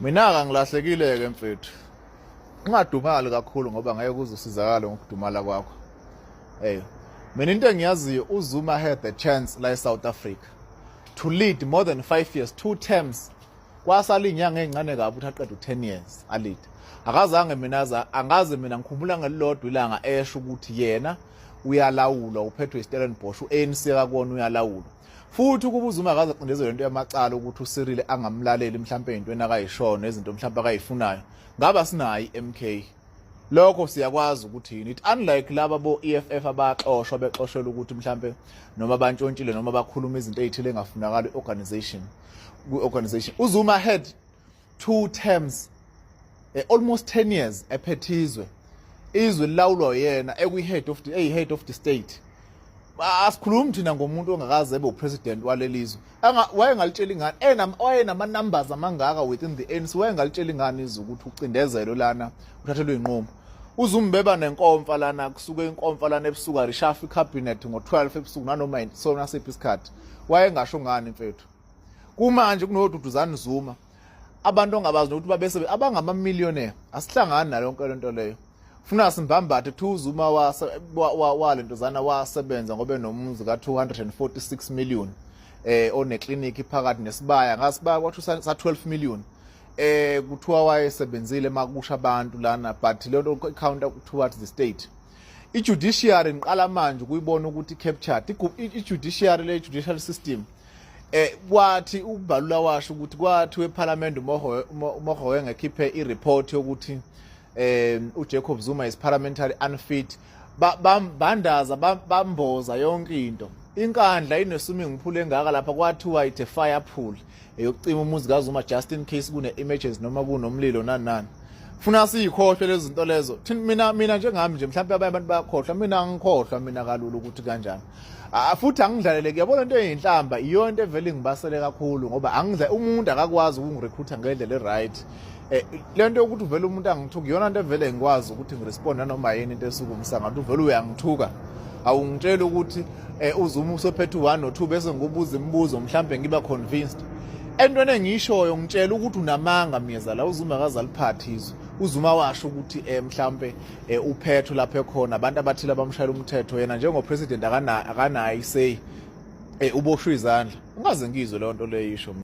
Mina-ke ngilahlekile-ke mfethu. Ungadumali kakhulu ngoba ngeke uze usizakale ngokudumala kwakho. Hey, mina into engiyaziyo, uZuma had the chance la eSouth Africa to lead more than 5 years, two terms. Kwasala inyanga ezincane kabi ukuthi aqede u10 years alead. Akazange mina aza angaze, mina ngikhumbula ngelilodwa ilanga esho ukuthi yena uyalawulwa, uphethwe iStellenbosch, uANC akakona uyalawulwa. Futhi ukuba uZuma akaze aqindezelwe into yamacala ukuthi uCyril angamlaleli mhlampe into enakayishono nezinto mhlampe akayifunayo, ngaba sinayo iMK. Lokho siyakwazi ukuthi yini it, unlike laba bo EFF abaxoshwa bexoshelwa ukuthi mhlampe noma bantshontshile noma bakhuluma izinto ezithile engafunakala organization ku-organization. uZuma had two terms, almost 10 years ephethe izwe, izwe lilawulwa yena ekwi-head of the eyi-head of the state. Asikhulumi thina ngomuntu ongakaze ebe upresident walelizwe. Wayengalitshela ingane wayenama-numbers amangaka within the ANC, wayengalitshela ingane izwe ukuthi ucindezelo lana uthathelwe inqumo. Uzuma beba nenkomfa lana, kusuke inkomfa lana ebusuku, areshuffle icabinet ngo-12 ebusuku nanoma sona siphi isikhathi. Wayengasho ngani mfethu? Kumanje kunoDuduzane Zuma, abantu ongabazi nokuthi babese abangama-millionaire. Asihlangani nayo yonke lento leyo. Funa simbambathe kuthiwa uZuma walentozana wasebenza ngoba enomuzi ka-246 million, oneclinic phakathi nesibaya, ngasibaya kwathi sa 12 million. Kuthiwa wayesebenzile makusha abantu lana, but leyo nto counter towards the state. I-judiciary ngiqala manje ukuyibona ukuthi captured i-judiciary, le judicial system. Kwathi uBalula washo ukuthi kwathi weParliament uMogoeng ekhiphe ireport yokuthi uJacob Zuma is parliamentary unfit, bandaza bamboza yonke into. INkandla ine-swimming pool engaka lapha, kwathiwa it's a fire pool eyokucima umuzi kaZuma just in case kune emergency noma kunomlilo nani nani. Funa siyikhohlwe lezi zinto lezo. Mina njengami nje, mhlawumbe abanye abantu bayakhohlwa, mina angikhohlwa mina kalula ukuthi kanjani. Ah, futhi angidlalele, yabona into eyinhlamba iyona into evele ngibasele kakhulu ngoba angidla umuntu akakwazi ukungirecruiter ngendlela e-right. Le nto yokuthi uvele umuntu angithuka iyona nto evele ngikwazi ukuthi ngiresponda noma yini into esuke umsangano. Uvele uyangithuka, awungitshela ukuthi uZuma usephethe u1 no2, bese ngikubuza imibuzo, mhlambe ngiba convinced entweni engiyishoyo. Ngitshela ukuthi unamanga Myeza la, uZuma akazaliphathi izwe. UZuma washo ukuthi mhlambe uphetho lapho ekhona abantu abathile abamshayela umthetho, yena njengopresident akanayo isay, uboshwe izandla. Ungaze ngizwe leyo nto leyo isho.